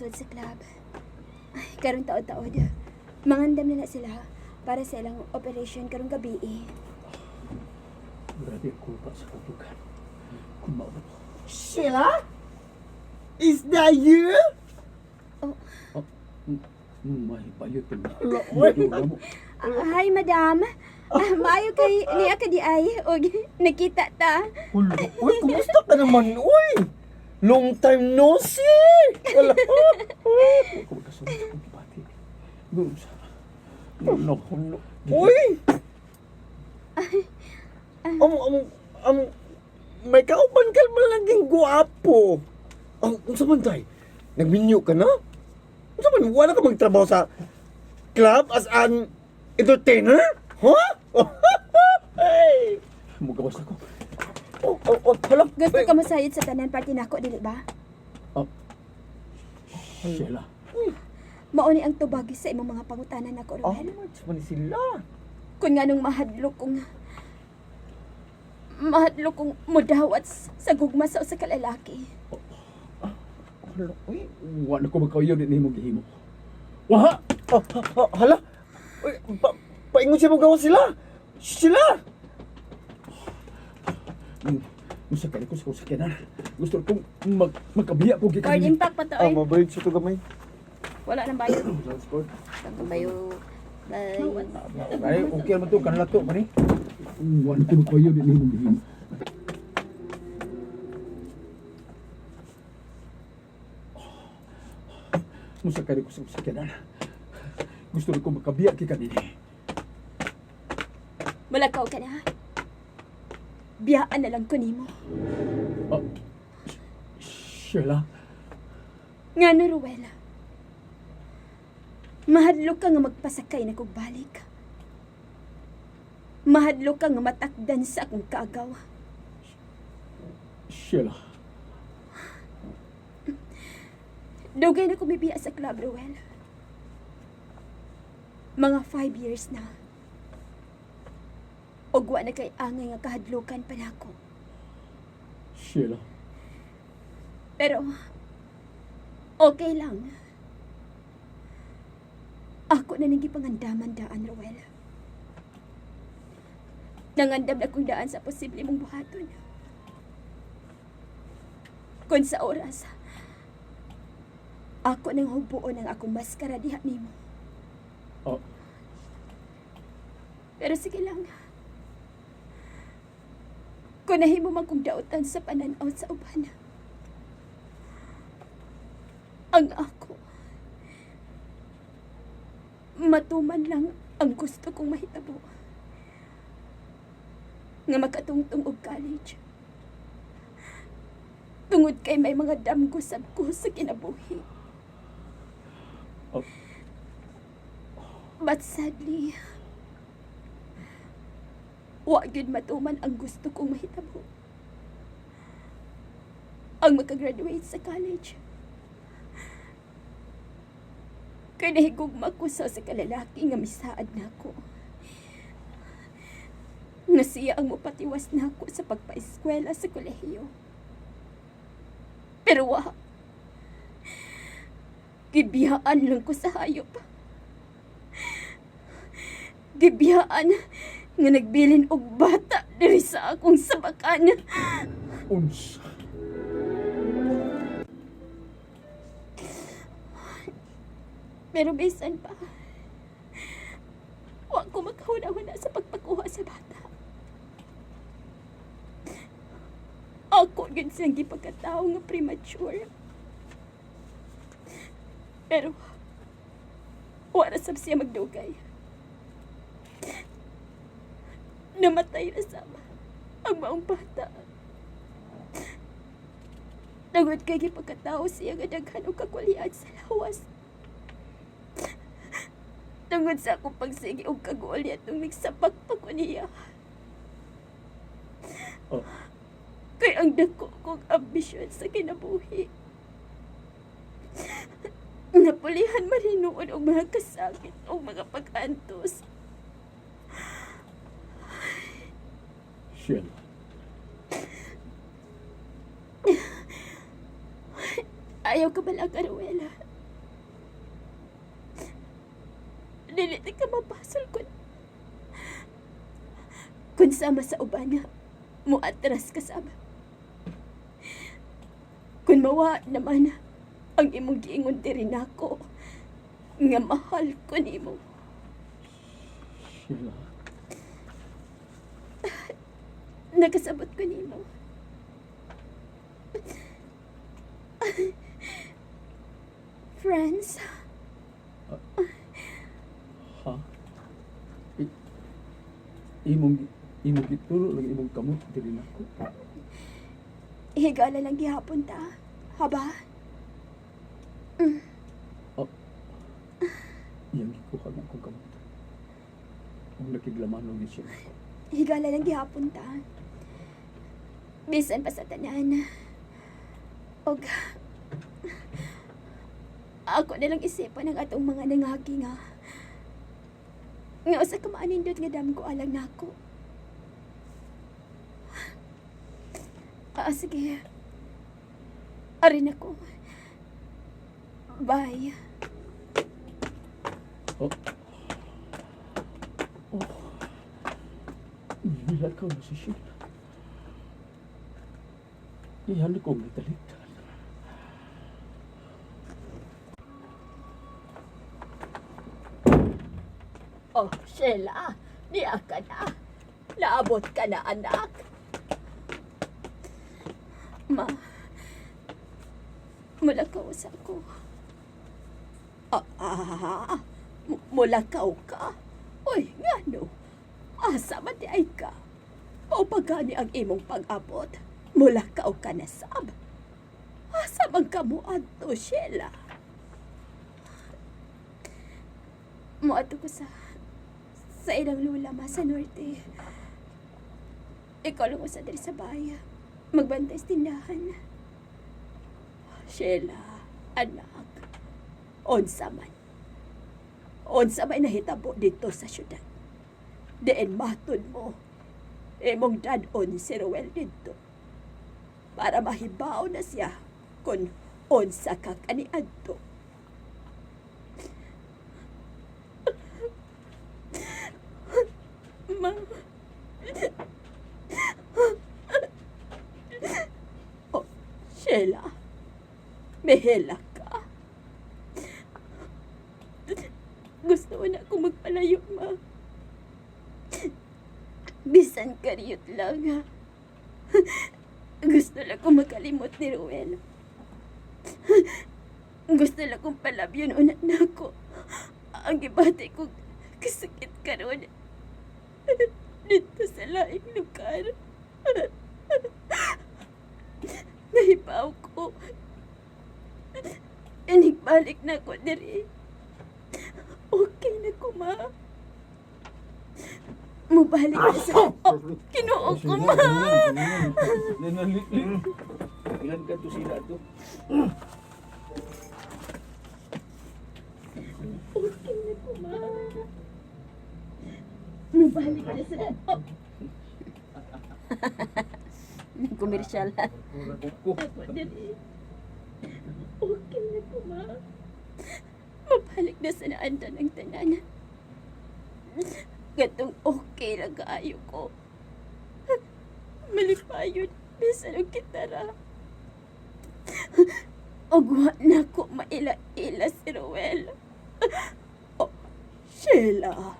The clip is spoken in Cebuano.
sulod sa club. Ay, karon taod-taod. Mangandam na na sila para sa ilang operation karong gabi eh. Grabe ang kulpa sa kutugan. Kung maunod. Sheila? Is that you? Oh, May bayot na. Uy. mo. ah, hi madam. Ah, maayo kay niya ka di ay og nakita ta. Uy, uy, kumusta ka naman, uy? Long time no see! Wala. Huwag ko magkasunod sa kong gibati. Ganoon sa... Naku, no. Uy! Ang, may kauban ka man laging guwapo. Ang, unsa man tay? Nagminyo ka na? Unsa man, wala ka magtrabaho sa club as an entertainer? Huh? Hey! Mugawas ako. Oh, hala. Gusto ka mosayod sa tanan party nako dili ba? Ah, Sheila. Mao ni ang tubag sa imong mga pangutanan nako, Oh, Ruel. man sila. Kung nganong mahadlok kong mudawat sa gugma sa usa ka lalaki. Hala, uy. Wala ko magkauyaw din nimo gihimo. Waha! Oh, oh, hala. Uy, paingon siya magawa sila. Sila! Musa kay ko sa kong sakyanan. Gusto kong magkabiya ko gikan. Card impact pa to Ah, oy. mabayad siya to gamay. Wala nang bayad. Transport. Bayo. Bye. Ay, okay man to kanla to kani. Wala ko magkayo din nimo gihimo. Musa kay ko sa kong sakyanan. Gusto ko magkabiya kay kanini. Malakaw ka na. Biyaan na lang ko nimo. Oh, Sheila, Ngano, Ruel? Mahadlok ka nga magpasakay na kog balik. Mahadlok ka nga matakdan sa akong kaagaw. Sheila. Dugay na kumibiya sa club, Ruel. Mga 5 years na. Og wa na kay angay nga kahadlukan pa nako. Sheila. Pero, okay lang. Ako na ning gipangandaman daan, Ruel. Nangandam na kong daan sa posible mong buhaton. Kung sa oras, ako nang hubuon ang akong maskara diha nimo. Oh, Pero sige lang. Kung nahimo man kong dautan sa pananaw sa uban. Ang ako, matuman lang ang gusto kong mahitabo. Nga makatungtong og college. Tungod kay may mga damgo sab ko sa kinabuhi. Oh. But sadly, wa gyud matuman ang gusto kong mahitabo. Ang makagraduate sa college. Kay nahigugma ko sa usa ka lalaki nga misaad nako. Nga siya ang mopatiwas nako sa pagpaeskwela sa kolehiyo. Pero wa. Gibiyaan lang ko sa hayop. Gibiyaan nga nagbilin og bata diri sa akong sabakan. Unsa. Pero bisan pa, wa ko makahuna-huna sa pagpakuha sa bata. Ako gyud siyang gipagkatao nga premature. Pero, wala sab siya magdugay. Namatay na sab ang maong bata. Tungod kay gipagkatao siya nga daghan og kakulian sa lawas. Tungod sa akong pagsige og kaguol atong nagsapak pa ko niya. Oh. Kay ang dako kong ambisyon sa kinabuhi. Napulihan man hinuon og mga kasakit o mga pag-antos. Sheila. Ayaw ka bala, Ruel. Dili ta ka mapasol kun sama sa uban mo atras ka sab. Kun mawa naman ang imong giingon diri nako nga mahal ko nimo. Sheila. Nakasabot ko nimo. Friends, Ha? Imong gituro lang imong kamot diri nako. Higala lang gihapon ta. Haba? Iyang gikuha nga akong kamot. Ang nakiglamano ni siya nako. Higala lang gihapon ta. Bisan pa sa tanan. Og ako na lang isipan ang atong mga nangagi nga. Nga usa ka maanindot nga damgo alang nako. Ah, sige. Arin ako. Bye. Oh. Oh. Nilakaw na si Sheila. Iyan ko gitaliktan. Oh, Sheila, niya ka na. Naabot ka na, anak. Ma, mulakaw sa ako. Ah, ah, mulakaw ka. Uy, ngano? Asa man di ay ka? O pagani ang imong pag-abot, mulakaw ka na sab. Asa man ka mo adto, Sheila? Moadto ko sa ilang lula ma sa norte. Ikaw lang usa diri sa bahay. Magbantay sa tindahan. Sheila, anak, unsa man. Unsa may nahitabo dito sa syudad. Diin matod mo, imong dad-on si Ruel dito. Para mahibaw na siya kung unsa ka kaniadto. Ma, Oh, Sheila, mehela ka. gusto ko na akong magpalayo, ma. Bisan kariyot lang, ha. Gusto lang kong makalimot ni Ruel. Gusto lang kong palabyon una na ako. Ang gibati ko kasakit karon dito sa laing lugar. Nahibaw ko. Inigbalik na ako diri. Okay na ko, ma. Mubalik na sa... Oh, Kinoo ko, ma. Ilan ka to sila to? Okay na ko, ma. Mubalik na sa... Oh, Komersyal. Ko. ako diri. Okay na ko, ma. Mabalik na sa naandan ang tanan. Gatong okay lang kaayo ko. Malipayon, bisan og kitara. Og wa na ko maila-ila si Ruel. Oh, Sheila,